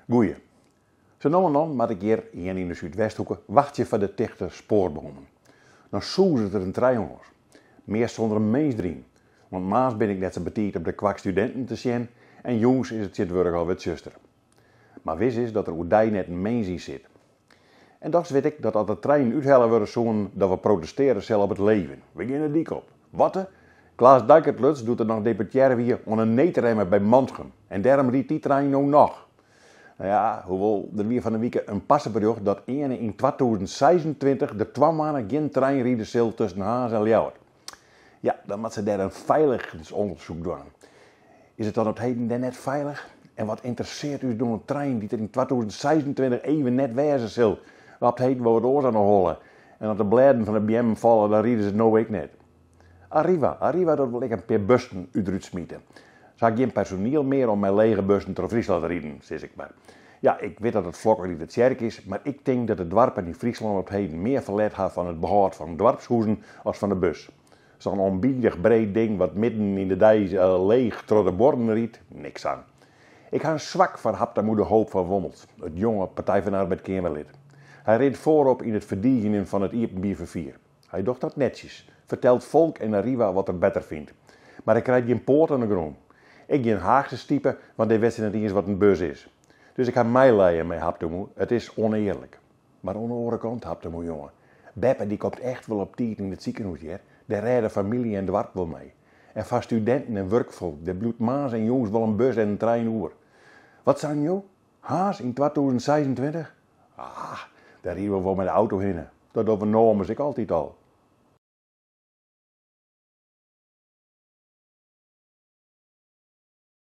Goeie. Sa no en dan moat ik hjir, earne yn de Súdwesthoeke, wachtsje foar de tichte spoarbomen. Dan sûzet der in trein lâns. Meast sûnder in mins deryn. Want moarns bin ik net sa betiid op de kwak studinten te sjen en jûns is it tsjintwurdich alwer tsjuster. Mar wis is dat der oerdei net in mins yn sit. En dochs wit ik dat as de treinen úthelle wurde soenen, dat we protestearje sille op it leven. We gean de dyk op. Watte? Klaas Dijkert luts doe't er noch deputearre wie oan in needremme by Mantgum en dêrom rydt dy trein no noch. No ja, hoewol, der wie fan 'e wike in parseberjocht dat earne yn 2026 der twa moanne gjin trein ride sil tusken Harns en Ljouwert. Ja, dan moat se dêr in feiligensûndersyk dwaan. Is it dan op 't heden dêr net feilich? En wat ynteressearret ús no in trein dy't der yn 2026 even net wêze sil? We ha op 't heden wol wat oars oan 'e holle. En as de blêden fan de beammen falle, dan ride se no ek net. Arriva, Arriva dat wol ek in pear bussen út rút smite. Se ha gjin personiel mear om mei lege bussen troch Fryslân te riden, sis ik mar. Ja, ik wit dat it flokken yn de tsjerk is, mar ik tink dat de doarpen yn Fryslân op 't heden mear ferlet ha fan it behâld fan doarpshûzen as fan de bus. Sa'n ûnbidich breed ding wat midden yn de dei leech troch de buorren rydt, niks aan. Ik ha in swak foar Habtamu de Hoop fan Wommels, it jonge Partij van de Arbeid keamerlid. Hy rint foarop yn it ferdigenjen fan it iepenbier ferfier. Hy docht dat netsjes, fertelt folk en Arriva wat er better fynt. Mar hy krijt gjin poat oan de grûn. Ek gjin Haachse stipe, want dêr wit se net iens wat in bus is. Dus ik ha meilijen mei Habtamu, it is ûnearlik. Mar oan de oare kant, Habtamu jonge, beppe dy komt echt wol op tiid yn it sikehûs hear, dêr rêde famylje en doarp wol mei. En foar studinten en wurkfolk, dêr bliuwt moarns en jûns wol in bus en in trein oer. Wat seinen jo? Harns yn 2026? Ah, dêr ride we wol mei de auto hinne. Dat dogge we no ommers ek altyd al.